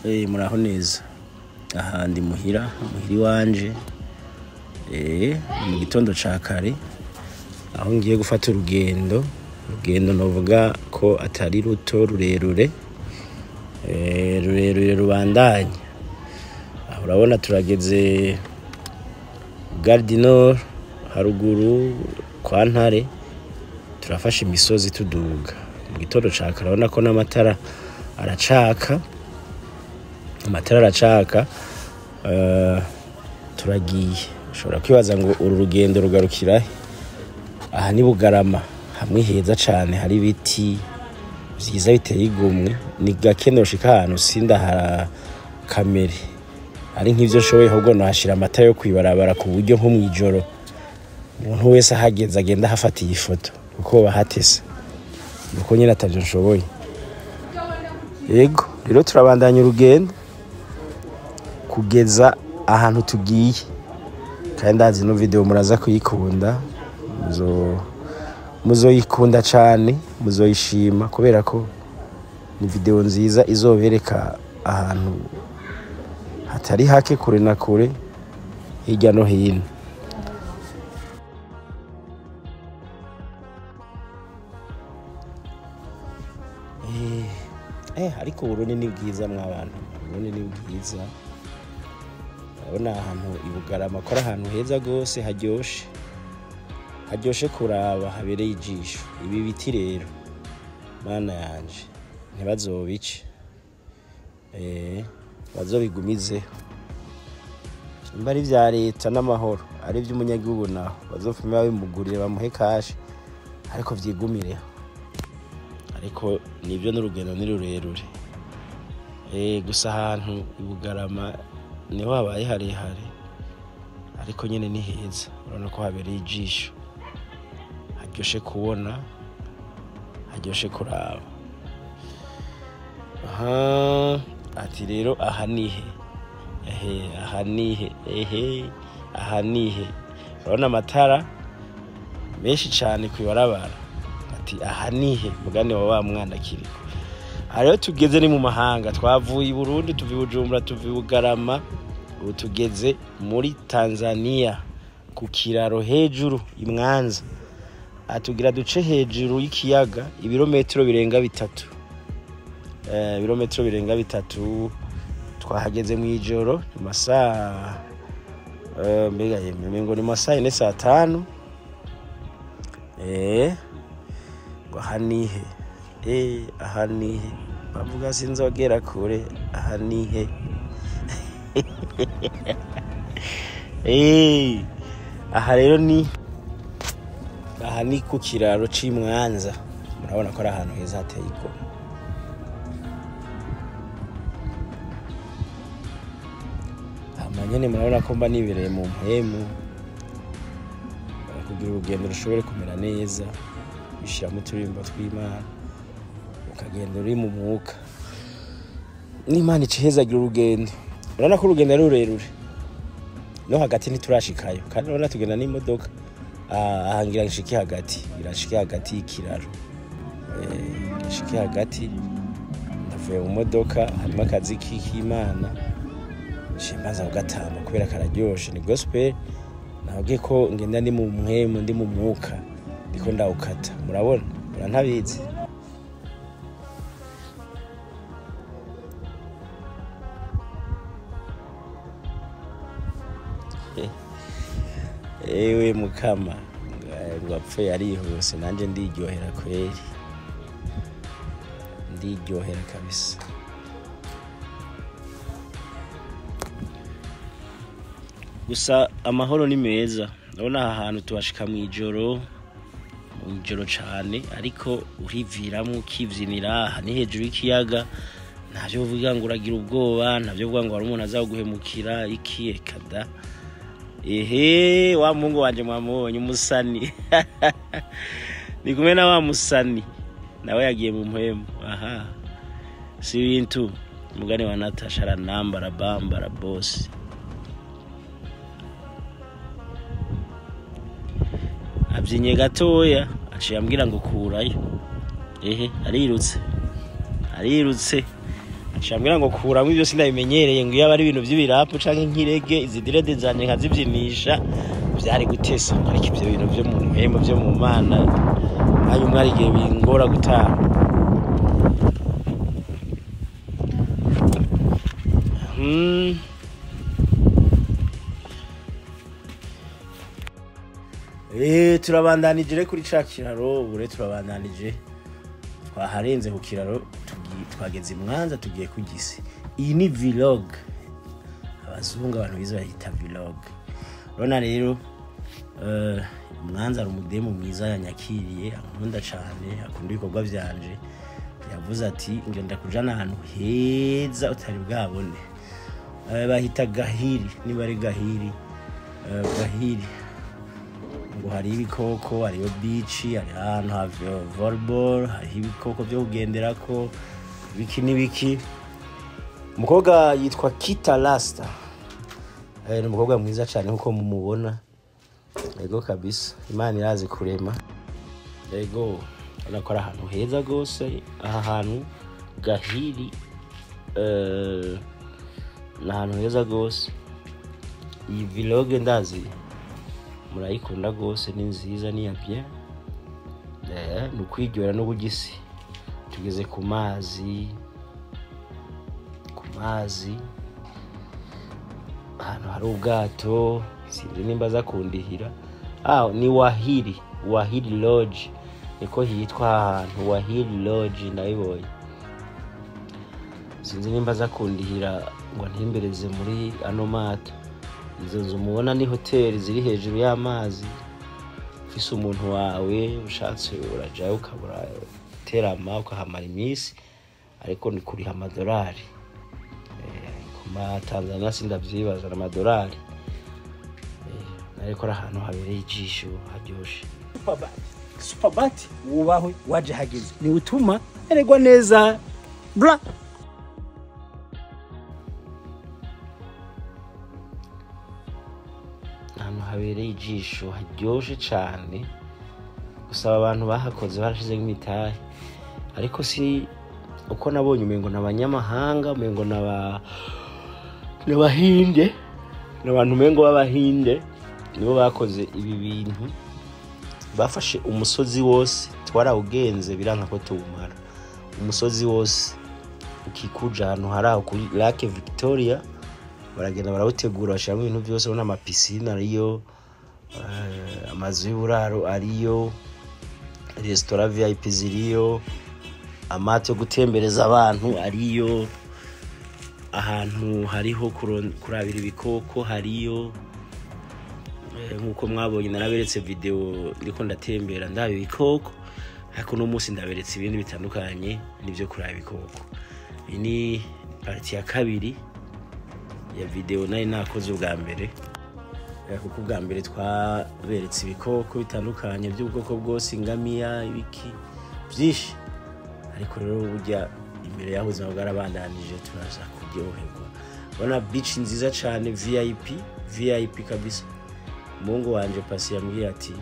Muraho neza. Aha ndi muhira, muhira iwanje. Mu gitondo ca kare aho ngiye gufata urugendo, urugendo novuga ko atari ruto, rurerure, rurerure rubandanya. Aho urabona turageze Gare du Nord haruguru kwa Ntare, turafashe imisozi tuduga. Mu gitondo ca kare urabona ko n'amatara aracaka, amatara aracaka, turagiye. Ushobora kwibaza ngo uru rugendo rugarukira he? Aha ni Bugarama, hamwe heza cane hari ibiti vyiza biteye igomwe. Ni gake noshika ahantu sindahara kamere, ari nk'ivyo nshoboye ahubwo nohashira amatara yo kwibarabara ku buryo nko mw'ijoro umuntu wese ahageze agenda ahafatiye ifoto, kuko bahatese. Nuko nyene atavyo nshoboye. Yego, rero turabandanya urugendo kugeza ahantu tugiye. Kandi ndazi ino video muraza kuyikunda, muzoyikunda cane, muzoyishima kubera ko ni video nziza izobereka ahantu hatari hake kure na kure, hirya no hino. Ariko Uburundi ni bwiza mwabantu, Uburundi ni bwiza. Urabona ahantu i Bugarama ko ari ahantu heza gose, haryoshe, haryoshe kuraba, habereye ijisho. Ibi biti rero mana yanje ntibazobice, bazobigumizeho. Nimba ari ivya leta n'amahoro, ari ivy'umunyagihugu naho bazopfume babimugurire bamuhe cash, ariko vyigumireho. Ariko nivyo n'urugendo ni rurerure. Gusa ahantu i Bugarama niho habaye harehare, ariko nyene ni heza. Urabona ko habereye ijisho, haryoshe kubona, haryoshe kuraba. Aha, ati rero aha nihe? Ehe, aha nihe? Ehe, aha nihe? Urabona amatara menshi cane kw'ibarabara. Ati aha nihe? Mugani wa wa mwana kiriko. Aha rero tugeze ni mu mahanga, twavuye i Burundi, tuva i Bujumbura, tuva i Bugarama, ubu tugeze muri Tanzania ku kiraro hejuru i Mwanza. Atugira duce hejuru y'ikiyaga ibirometero birenga bitatu. Ibirometero birenga bitatu. Twahageze mw'ijoro mu masaha, mbega yemwe ngo ni masaha ine saa tanu. Ngo aha nihe? Aha nihe? Bavuga sinzogera kure, aha nihe? Aha rero ni aha ni ku kiraro c'i Mwanza. Murabona ko ari ahantu heza hateye igomwe. Hama nyene murabona ko mba nibereye mu mpwemu, kugira urugendo rushobore kumera neza, bishiramwo uturirimbo tw'Imana, ukagenda uri mu mwuka. N'Imana ica ihezagira urugendo. Urabona ko urugendo ari rurerure, no hagati ntiturashikayo, kandi urabona tugenda n'imodoka. Aha ngira nshike hagati, ngira nshike hagati y'ikiraro. Nshike hagati, ndavuye mu modoka, harimo akazi k'Imana. Nshimbanza kugatamba kubera kararyoshe, ni gospel. Nabwiye ko ngenda ndi mu mpwemu, ndi mu mwuka, ndiko ndawukata. Murabona? Murantabizi. Ewe mukama, ngo apfe yarihuse, nanje ndiryohera kweri, ndiryohera kabisa. Gusa amahoro ni meza. Ndabona aha hantu tuhashika mw'ijoro, mw'ijoro cane, ariko uriviramwo ukivyinira. Aha ni hejuru y'ikiyaga, ntavyo uvuga ngo uragira ubwoba, ntavyo uvuga ngo hari umuntu aza kuguhemukira iki, eka da. Ehe, wa Mungu wanje mwamubonye umusani. Ni kumwe na wa musani, nawe yagiye mu mpwemu. Aha, si ibintu. Umugani wa Natasha aranambara bambara boss. Abyinye gatoya aciye ambwira ngo kurayo. Ehe, arirutse, arirutse. Acambwira ngo kuramo ibyo sinabimenyereye, ngo iyo aba ari ibintu by'ibirapu canke nk'irege, izi direde zanje nkazibyinisha byari gutesa, ariko ibyo bintu byo mu mpembo byo mu mana mwanya umwe hari igihe bingora gutaha. Turabandanije kuri ca kiraro, ubu rero turabandanije, twaharenze ku kiraro, twageze i Mwanza, tugiye ku Gisi. Iyi ni vlog, abazungu abantu bize bayita vlog. Urabona rero, Mwanza hari umudemu mwiza yanyakiriye, ankunda cane, akunda ibikorwa vyanje. Yavuze ati ngenda kujana ahantu heza utari bwabone. Bahita Gahiri, niba ari Gahiri, Gahiri. Ngo hari ibikoko, hariyo beach, hari ahantu ha volleyball, hariho ibikoko byo kugenderako, ibiki n'ibiki. Umukobwa yitwa Kita Rasta. Ni umukobwa mwiza cyane nkuko mumubona. Ego kabisa, Imana irazi kurema. Ego, urabona ko ari ahantu heza gose, aha hantu Gahiri, ni ahantu heza gose. Iyi vlog ndazi murayikunda gose, ni nziza, ni ya bien. Ni ukwiryohera n'ubugisi. Tugeze ku mazi, ku mazi ahantu hari ubwato, sinzi nimba aza kundihira. Ni Wahiri, Wahiri Lodge niko hitwa ahantu, Wahiri Lodge ndabibonye. Sinzi nimba aza kundihira ngo ntimbereze muri ano mato. Izo nzu mubona ni hoteli ziri hejuru y'amazi. Ufise umuntu wawe ushatse urajayo ukabura terama ukahamara iminsi, ariko ni kuriha amadolari. Ku ma Tanzania sindavyibaza na amadolari. Ariko ari ahantu habereye ijisho haryoshe. Superbat, Superbat wubahwe waje hageze, ni utuma eregwa neza bla. Ahantu habereye ijisho haryoshe cane, gusaba abantu bahakoze barashize nk'imitahe, ariko si uko nabonye umengo n'abanyamahanga, umengo n'abahinde, n'abantu umengo b'abahinde nibo bakoze ibi bintu. Bafashe umusozi wose, twarawugenze biranka ko tuwumara. Umusozi wose ukikuja ahantu hari aho kuri Lake Victoria, baragenda barawutegura bashiramo ibintu byose, urabona amapisine ariyo, amazu y'uburaro ariyo, resitora VIP ziriyo, amato yo gutembereza abantu ariyo, ahantu hariho kurabira ibikoko hariyo. Nkuko mwabonye naraberetse video ndiko ndatembera ndaba ibikoko, ariko no munsi ndaberetse ibindi bitandukanye nivyo kuraba ibikoko. Iyi ni partie ya kabiri ya video nari nakoze ubwa mbere. Kuko ubwa mbere twaberetse ibikoko bitandukanye by'ubwoko bwose, ingamiya, ibiki byinshi, ariko rero burya imbere yaho ubuzima bwarabandanije, turaza kuryoherwa. Urabona beach nziza cane, VIP, VIP kabisa. Mungu wanje pasi yambwiye ati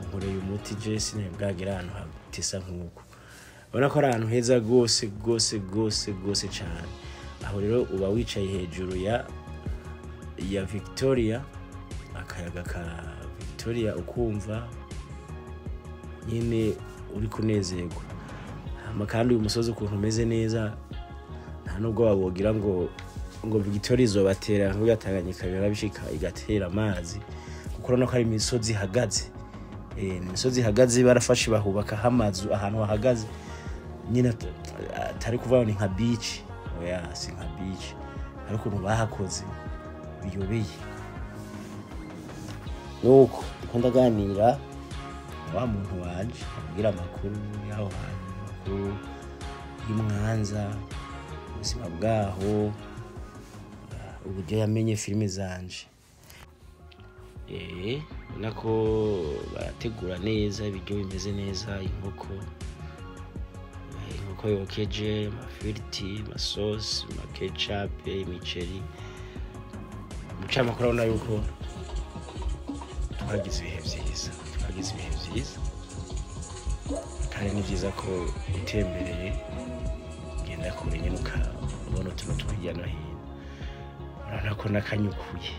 nkoreye umuti je sinabwagira ahantu hatesa nkuko. Urabona ko ari ahantu heza gose gose gose gose cane. Aho rero uba wicaye hejuru ya Victoria, akayaga ka Victoria ukumva nyine uri kunezerwa. Hama kandi uyu musozi ukuntu umeze neza, nta nubwo wabogira ngo Victoria izobatera ngo yatanganyika birabishika igatera amazi, kuko urabona ko ari imisozi ihagaze. Imisozi ihagaze barafashe bahubaka amazu ahantu hahagaze nyine, atari kuvuga ni nka beach, oya si nka beach, ariko ukuntu bahakoze biyobeye. Nuko ndiko ndaganira wa muntu wanje ambwira amakuru y'aho hantu, amakuru y'Mwanza, ubuzima bwaho, uburyo yamenye filime zanje. Ubona ko barategura neza, ibiryo bimeze neza, inkoko yokeje, amafiriti, amasosi, amakecapu, imiceri. Mucamakuru urabona yuko twagize ibihe vyiza, twagize ibihe vyiza, kandi ni vyiza ko utembereye ugenda ugenda kure nyene ukabona utuntu two hirya no hino. Urabona ko nakanyukuye,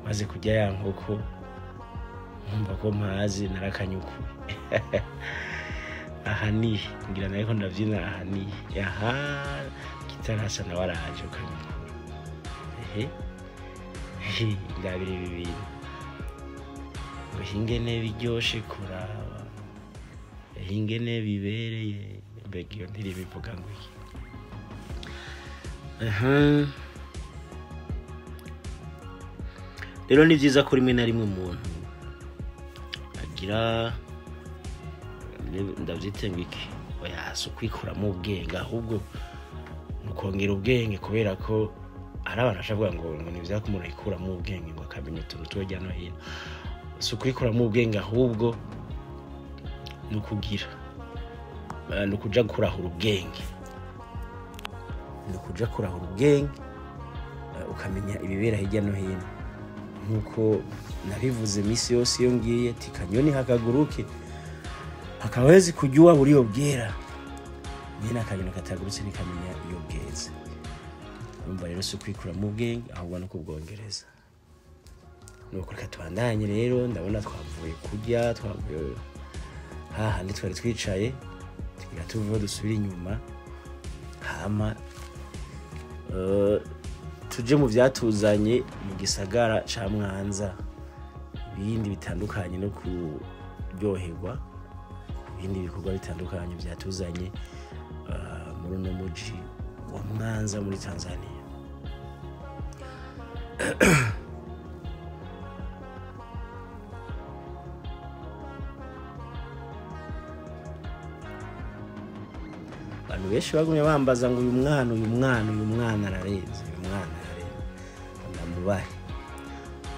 maze kurya ya nkoko nkumva ko mpazi, narakanyukuye. Aha ni ngira nariko ndavyina, aha ni aha kitarasa nawe araje ukanyukura. Ehe, ndabira ibi bintu ngo ingene biryoshe kuraba, ingene bibereye. Mbega iyo ndirimbo ivuga ngo iki? Aha rero ni vyiza ko rimwe na rimwe umuntu agira, ndavyite ngo iki, oya si ukwikuramo ubwenge, ahubwo ni ukongera ubwenge, kubera ko hari abantu bashobora kuvuga ngo ni vyiza ko umuntu yikuramo ubwenge ngo akamenya utuntu two hirya no hino. Si ukwikuramo ubwenge, ahubwo ni ukugira, ni ukuja kurahura ubwenge, ni ukuja kurahura ubwenge, ukamenya ibibera hirya no hino. Nkuko nabivuze misi yose iyo ngiye ati kanyoni hakaguruke hakawezi kujua buriyo bwera, nyine akanyoni katagurutse ntikamenya iyo bweze. Urumva rero si ukwikuramo ubwenge, ahubwo no kubwongereza. Nuko reka tubandanye rero, ndabona twavuye kurya, twavuye hahandi twari twicaye, tugira tuve dusubire inyuma, hama tuje mu vyatuzanye mu gisagara ca Mwanza, ibindi bitandukanye no kuryoherwa, ibindi bikorwa bitandukanye vyatuzanye muri uno muji wa Mwanza muri Tanzania. Abantu benshi bagumye bambaza ngo uyu mwana, uyu mwana, uyu mwana ararenze, uyu mwana ararenze. Ndamubahe,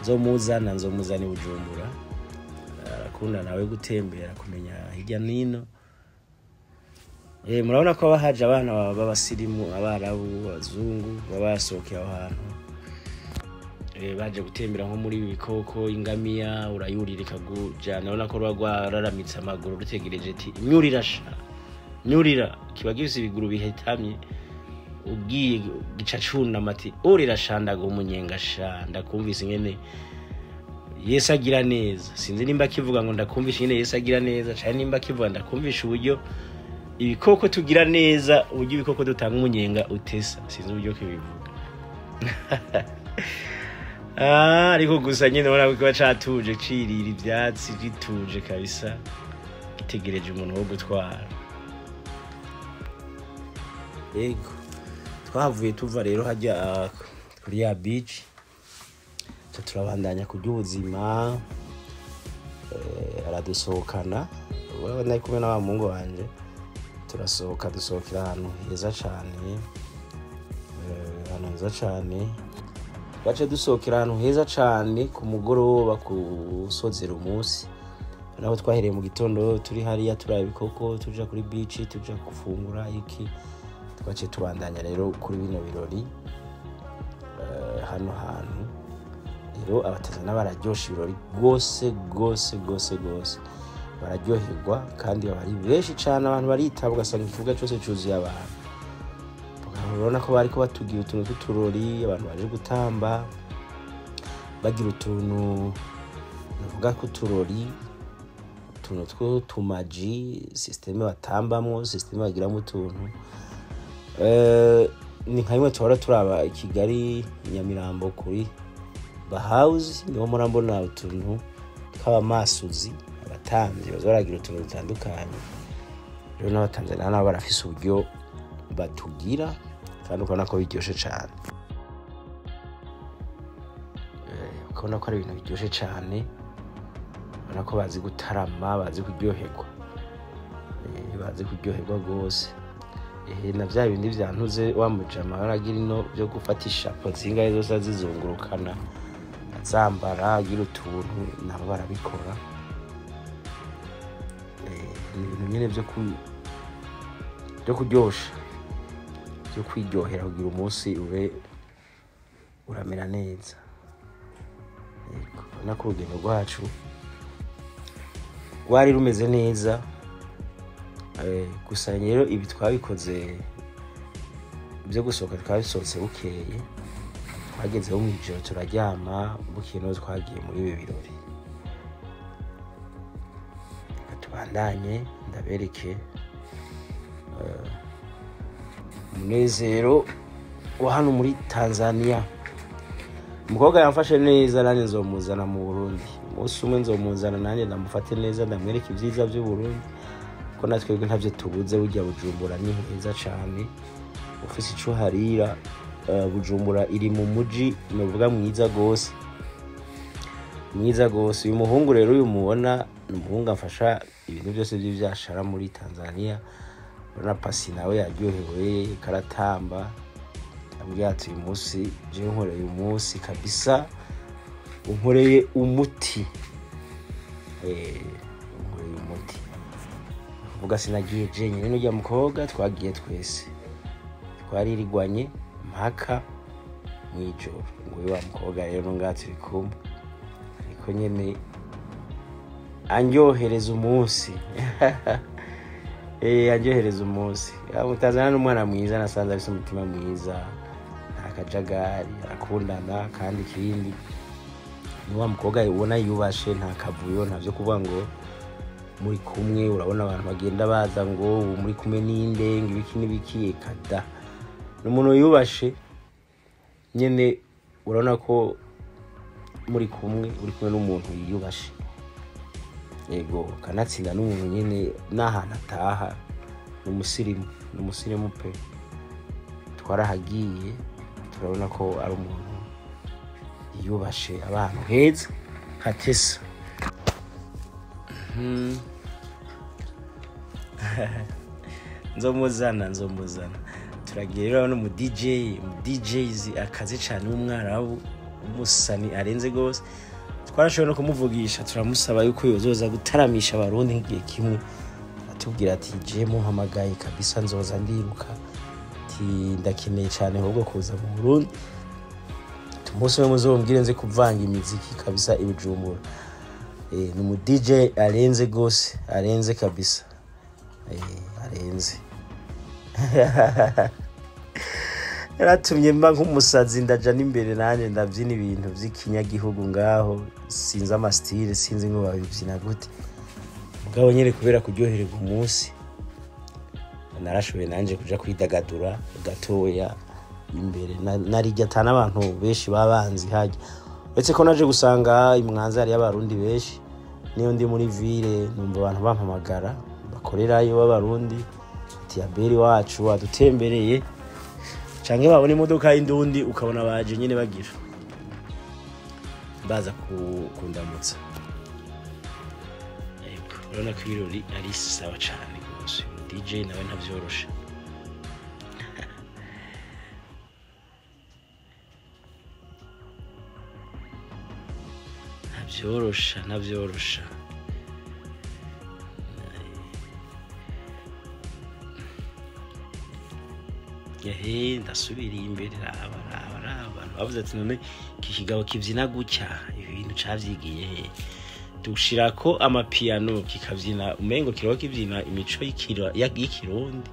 nzomuzana, nzomuzana i Bujumbura. Arakunda nawe gutembera, kumenya hirya n'ino. Murabona ko haba haje abana b'abasirimu, abarabu, abazungu, baba basohokeye aho hantu. Baje gutembera nko muri ibi bikoko, ingamiya urayurira ikakujana. Urabona ko ruba rwararamitse amaguru rutegereje ati nyurira sha, nyurira. Kiba gifise ibiguru bihetamye, ugiye gica cunama ati urira sha, ndaguha umunyenga sha, ndakumvise ingene Yesu agira neza. Sinzi nimba akivuga ngo ndakumvisha ingene Yesu agira neza, canke nimba akivuga ndakumvisha uburyo ibikoko tugira neza, uburyo ibikoko dutanga umunyenga utesa. Sinzi uburyo kibivuga. Ariko gusa nyene ubona ko kiba catuje, cirira ivyatsi, gituje kabisa, gitegereje umuntu wo gutwara. Ego, twahavuye tuva rero hajya kuri ya beach, turabandanya kurya ubuzima. Aradusohokana, urabona nari kumwe na wa muhungu wanje, turasohoka, dusohokera ahantu heza cane, ahantu heza cane. Twaciye dusohokera ahantu heza cane ku mugoroba, kusozera umunsi. Naho twahereye mu gitondo turi hariya turaba ibikoko, tuja kuri beach, tuja gufungura iki. Twaciye tubandanya rero kuri bino birori, hano hantu rero abatanzania bararyosha ibirori gose gose gose gose, bararyoherwa kandi baba ari benshi cane. Abantu baritaba, ugasanga ikibuga cose cuzuye abantu. Urabona ko bariko batugira utuntu tw'uturori, abantu baje gutamba bagira utuntu navuga ko uturori, utuntu tw'utumaji, systeme batambamwo, systeme bagiramwo utuntu. Ni nka bimwe tuhora turaba i Kigali, Nyamirambo kuri Bahouse, niho murambona utuntu tw'abamasuzi, abatamvyi baza baragira utuntu dutandukanye. Rero n'abatanzania nabo barafise uburyo batugira, kandi ukabona ko biryoshe cane. Ukabona ko ari ibintu biryoshe cane, ubona ko bazi gutarama, bazi kuryoherwa. Bazi kuryoherwa gose. Na vya bindi vyantuze wa mujama baragira ino vyo gufata ishapo zingahe zose azizungurukana, azambara, agira utuntu, nabo barabikora. Ni ibintu nyene vyo kuryosha, vyo kwiryohera kugira umunsi ube uramera neza. Yego, ubona ko urugendo rwacu rwari rumeze neza. Gusa rero ibi twabikoze Ibyo gusohoka twabisohotse bukeye, twagezeho mu ijoro turaryama, bukeye niho twagiye muri ibi birori. Reka tubandanye ndabereke umunezero wa hano muri Tanzania. Umukobwa yamfashe neza, nanjye nzomuzana mu Burundi umunsi umwe, nzomuzana nanjye ndamufate neza, ndamwereke ibyiza by'u Burundi, ko natwebwe ntavyo tubuze. Burya Bujumbura ni heza cane, ufise ico uharira. Bujumbura iri mu muji novuga mwiza gose, mwiza gose. Uyu muhungu rero uyu mubona ni umuhungu amfasha ibintu byose by'ivyashara muri Tanzania. Urabona Pasi nawe yaryohewe karatamba, ambwira ati uyu munsi jewe nkoreye umunsi kabisa, unkoreye umuti, unkoreye umuti. Kuvuga sinagiye jenyine n'urya mukobwa, twagiye twese, twaririgwanye mpaka mw'ijoro. Nguyu wa mukobwa rero ngaha turi kumwe, ariko nyene anryohereza umunsi, anryohereza umunsi. Mutanzania n'umwana mwiza, nasanze afise umutima mwiza, nta kajagari, arakundana. Kandi ikindi ni wa mukobwa ubona yubashe, nta kavuyo, nta vyo kuvuga ngo muri kumwe. Urabona abantu bagenda baza ngo ubu muri kumwe ninde, ngo ibiki n'ibiki, eka da, ni umuntu yubashe nyene. Urabona ko muri kumwe, uri kumwe n'umuntu yiyubashe, yego, kanatsinda n'umuntu nyene n'ahantu ataha ni umusirimu, ni umusirimu pe. Twarahagiye turabona ko ari umuntu yiyubashe, aba ahantu heza hatesa. Nzomuzana, nzomuzana. Turagiye rero no mu DJ, mu DJs akaze cyane, w'umwarabu, umusani arenze gose. Twarashoboye no kumuvugisha, turamusaba yuko yozoza gutaramisha abarundi nk'igihe kimwe, atubwira ati je muhamagaye kabisa nzoza ndiruka, ati ndakeneye cyane ahubwo kuza mu Burundi, umunsi umwe muzombwire nze kuvanga imiziki kabisa i Bujumbura. Ni umu DJ arenze gose, arenze kabisa, arenze. Yaratumye mba nk'umusazi, ndaja n'imbere nanjye ndabyina ibintu by'ikinyagihugu ngaho, sinzi amastyle, sinzi ngo babibyina gute, mugabo nyine kubera kuryohererwa umunsi narashoboye nanjye kuja kwidagadura gatoya imbere. Narijya ata n'abantu benshi babanzi hajya, uretse ko naje gusanga imwanza hariyo abarundi benshi. Niyo ndi muri ville numva abantu bampamagara bakorerayo b'abarundi, ati Abeli wacu wadutembereye, canke babona imodoka y'indundi ukabona baje nyine bagira baza kundamutsa. Yego, urabona ko ibirori ari sawa cane gose. DJ nawe ntavyoroshe, ntavyorosha, ntavyorosha. Ehe, ndasubiriye imbere, raba raba raba, abantu bavuze ati none iki kigabo kibyina gutya ibintu cavyigiye he? Dushirako amapiano kikabyina, umengo kiriho kibyina imico y'ikirundi,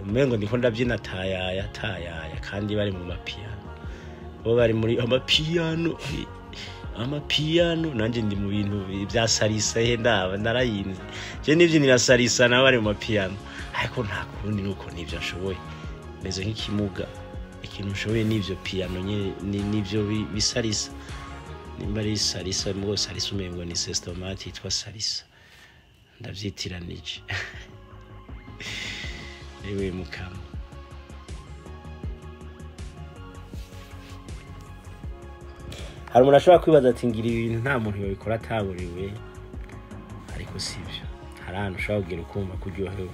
umengo ndiko ndabyina tayaya tayaya, kandi bari mu mapiano, bo bari muri amapiano, amapiano, nanje ndi mu bintu bya salsa. He, ndaba narayinze je nibyinira salsa, nabo bari mu mapiano, ariko nta kundi nuko nivyo nshoboye, meze nk'ikimuga. Ikintu nshoboye n'ivyo piano nyene, n'ivyo bisalisa, nimba ari salsa, mugabo salsa umengo ni sestomate yitwa salsa, ndavyitiranije. Ewe mukama, hari umuntu ashobora kwibaza ati ngira ibintu nta muntu yobikora ataburiwe, ariko sivyo. Hari ahantu ushobora kugera ukumva ko uryohewe,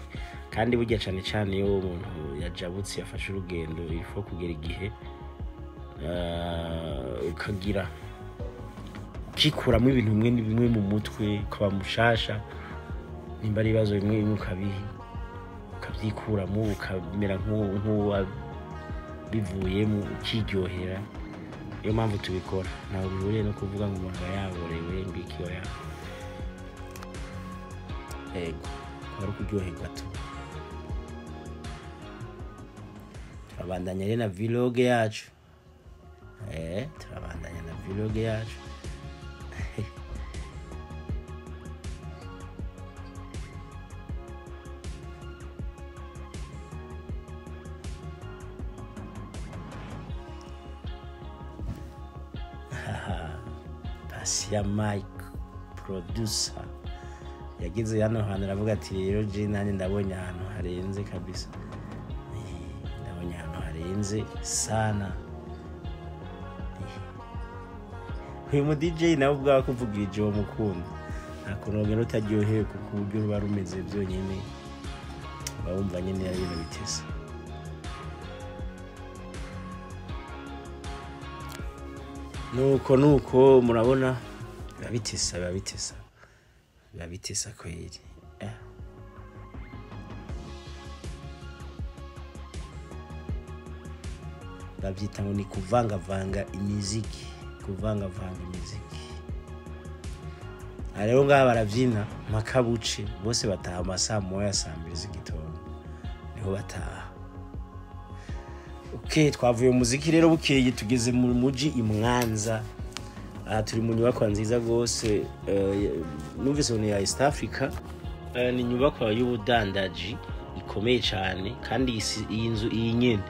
kandi burya cane cane iyo umuntu yajabutse yafashe urugendo, ifo kugera igihe ukagira ukikuramo ibintu bimwe bimwe mu mutwe, ukaba mushasha, nimba ari ibibazo bimwe bimwe ukabyikuramo, ukamera nk'uwabivuyemo, ukiryohera. Niyo mpamvu tubikora, ntabwo bihuriye no kuvuga ngo umuntu aba yaborewe ngo iki, oya. Yego, wari kuryoherwa tu. Turabandanya rero na vlog yacu. Turabandanya na vlog yacu. Pasia Mike producer yageze hano hantu aravuga ati rero je nanjye ndabonye ahantu harenze kabisa. Ndabonye ahantu harenze sana. Uyu mu DJ nawe ubwawe akuvugirije uwo mukunda nta kuntu wogenda utaryohewe, kuko uburyo ruba rumeze byonyine uba wumva nyine ari ibintu bitese. Nuko murabona biba bitesa kweli. Babyita ngo ni kuvangavanga imiziki, Rero ngaha barabyina makabuce bose bataha amasaha moya saa mbiri z'igitondo niho bataha. Okay, twavuye mu muziki rero bukeye tugeze mu muji i Mwanza. Aha turi mu nyubakwa nziza gose, numvise ni ya East Africa. Ni inyubakwa y'ubudandaji ikomeye cyane, kandi iyi nzu iyi nyene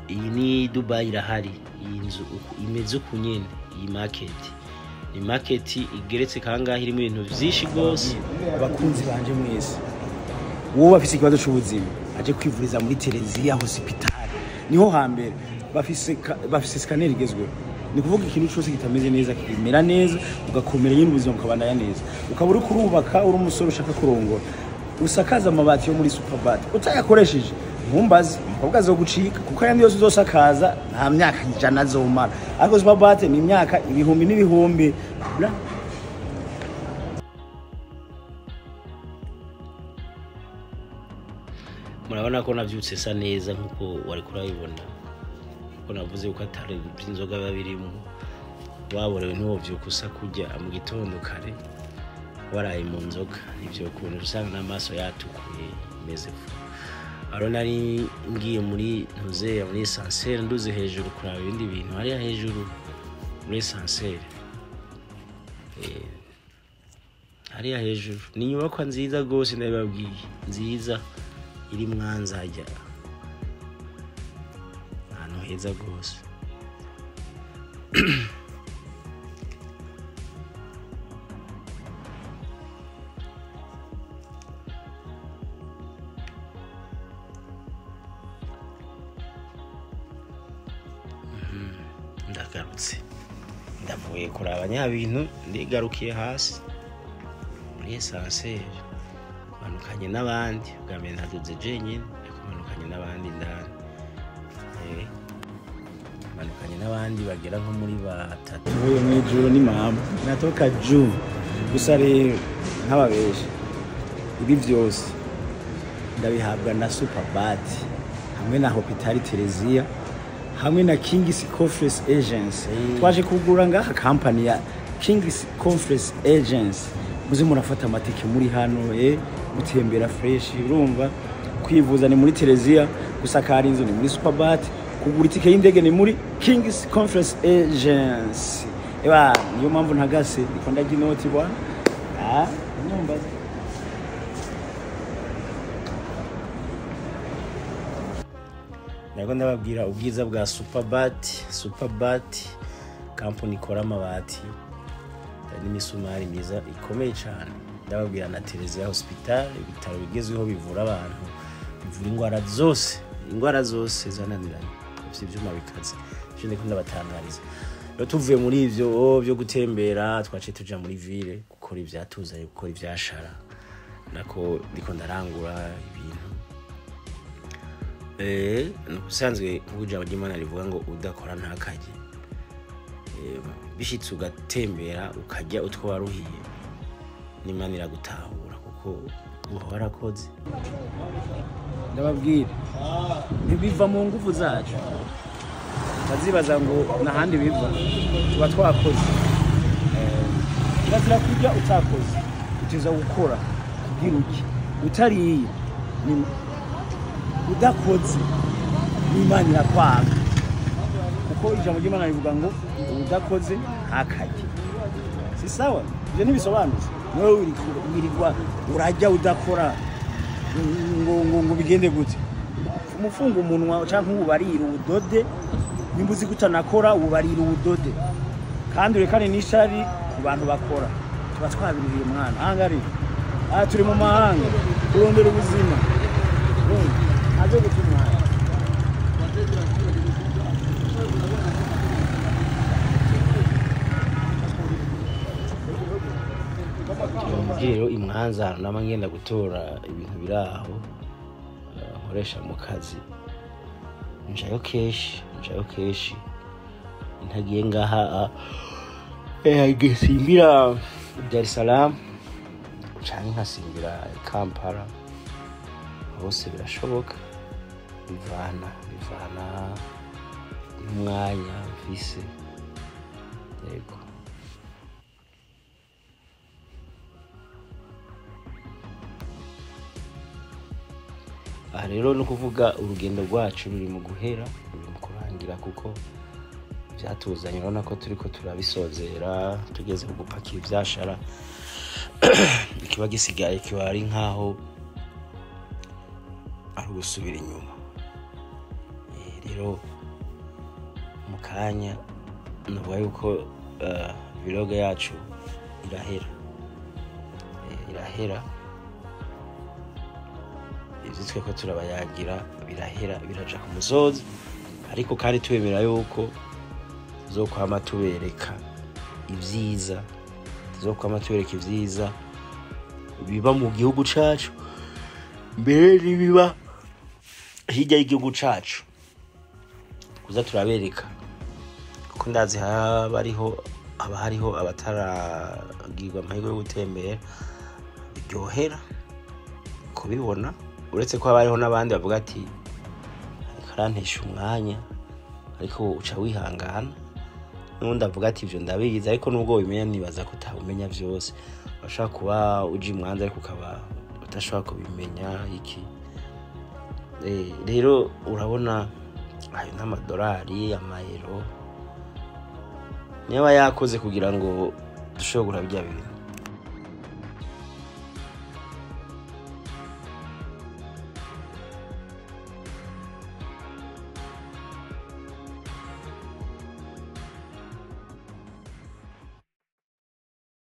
iyi ni Dubai irahari. Iyi nzu imeze uku nyene, iyi market ni market igeretse kangahe, irimo ibintu vyinshi gose. Abakunzi banje mwese, wowe bafise ikibazo c'ubuzima aje kwivuriza muri Tereziya Hospital, niho hambere bafise scanner igezweho. Ni kuvuga ikintu cyose kitameze neza kimera neza, ugakomera nyine ubuzima bukabandanya neza. Ukaba uri kurubaka, uri umusore ushaka kurongora, usakaza amabati yo muri Superbat utayakoresheje ntumbaze, umukobwa azogucika, kuko ayandi yose uzosakaza nta myaka 100 azomara, ariko Superbat ni imyaka ibihumbi n'ibihumbi. Murabona ko navyutse sa neza nkuko wari kurabibona, kuko navuze ko atari inzoga babirimo waborewe ntiwovyuka usa kurya mu gitondo kare waraye mu nzoga, ivyo kuntu usanga n'amaso yatukuye imeze fu. Aro nari ngiye muri ntuzeya muri ascenseur, nduze hejuru kuraba ibindi bintu hariya hejuru muri ascenseur. Hariya hejuru ni inyubakwa nziza gose, ndabibabwiye, nziza iri Mwanza hajya ahantu heza gose. Ndagarutse, ndavuye kuraba nyabintu, ndigarukiye hasi muri ascenseur, manukanye n'abandi. Bwa mbere ntaduze jenyine, ariko manukanye n'abandi ndani. Manukanye n'abandi bagera nko muri batatu. Uyu mwijuru ni mama natoka juu gusa rero nk'ababesha ibi vyose ndabihabwa na Superbat hamwe na Hospital Tereziya hamwe na King's Conference Agency. Twaje kugura ngaha company ya King's Conference Agency. Muze murafata amatike muri hano, gutembera fresh, urumva kwivuza ni muri Tereziya, gusakara inzu ni muri Superbat, kugura itike y'indege ni muri King's Conference Agency. Eba niyo mpamvu ntagase ndiko ndarya inoti bwana. Nyumbaza. Nako ndababwira ubwiza bwa Superbat. Superbat company ikora amabati n'imisumari myiza ikomeye cyane. Ndababwira na Tereziya Hospital, ibitaro bigezweho bivura abantu, bivura ingwara zose zananiranye, bifite ibyuma bikaze. Ivyo ndiko ndabatangariza. Rero tuvuye muri ivyo byo gutembera, twaciye tuja muri ville gukora ivyatuzanye, gukora ivyashara. Nako ndiko ndarangura ibintu. Ubusanzwe nk'uko Imana rivuga ngo udakora ntakarye. Bishitse ugatembera ukarya utwo waruhiye, n'Imana iragutahura kuko uba warakoze. Ndababwira ntibiva mu nguvu zacu, bazibaza ngo nahandi biva, tuba twakoze. Kirazira kurya utakoze, utiza gukora kugira uki utariye ni udakoze n'Imana irakwanga, kuko ijambo ry'Imana rivuga ngo udakoze ntakarye. Si sawa? Ivyo ntibisobanutse. Niwe wirirwa urajya udakora ngo bigende gute? Umufunga umunwa canke ubarira ubudode, nimba uzi kutanakora ubarira ubudode, kandi urekane n'ishari ku bantu bakora. Tuba twabiririye mwana ahangari, aha turi mu mahanga kurondera ubuzima aje guta umwanya. Rero imwanza nama ngenda gutora ibintu biraho nkoresha mu kazi, njayo keshi ntagiye ngaha gasimbira Dar es Salaam canke nkasimbira Kampala, hose birashoboka, bivana n'umwanya mfise. Yego. Aha rero no kuvuga urugendo rwacu ruri mu guhera, ruri mu kurangira, kuko byatuzanye urabona ko turiko turabisozera, tugeze ku gupakira ivyashara. Ikiba gisigaye kiba ari nkaho ari ugusubira inyuma. Rero mu kanya navuga yuko vlog yacu irahera. Irahera. Ivyo tweko turabayagira birahera, biraja ku musozi, ariko kandi tubemera yuko tuzokwama tubereka ivyiza, tuzokwama tubereka ivyiza biba mu gihugu cacu, mbere n'ibiba hirya y'igihugu cacu, kuza turabereka, kuko ndazi haba hariho abataragirwa amahirwe yo gutembera, biryohera kubibona, uretse ko haba hariho n'abandi bavuga ati ariko arantesha umwanya, ariko uca wihangana. N'undi avuga ati ivyo ndabizi, ariko nubwo ubimenya nibaza ko utabimenya vyose. Urashobora kuba uja imwanza ariko ukaba udashobora kubimenya iki. Rero urabona ayo n'amadolari, amayero niyo aba yakoze kugira ngo dushobore kugura birya bintu.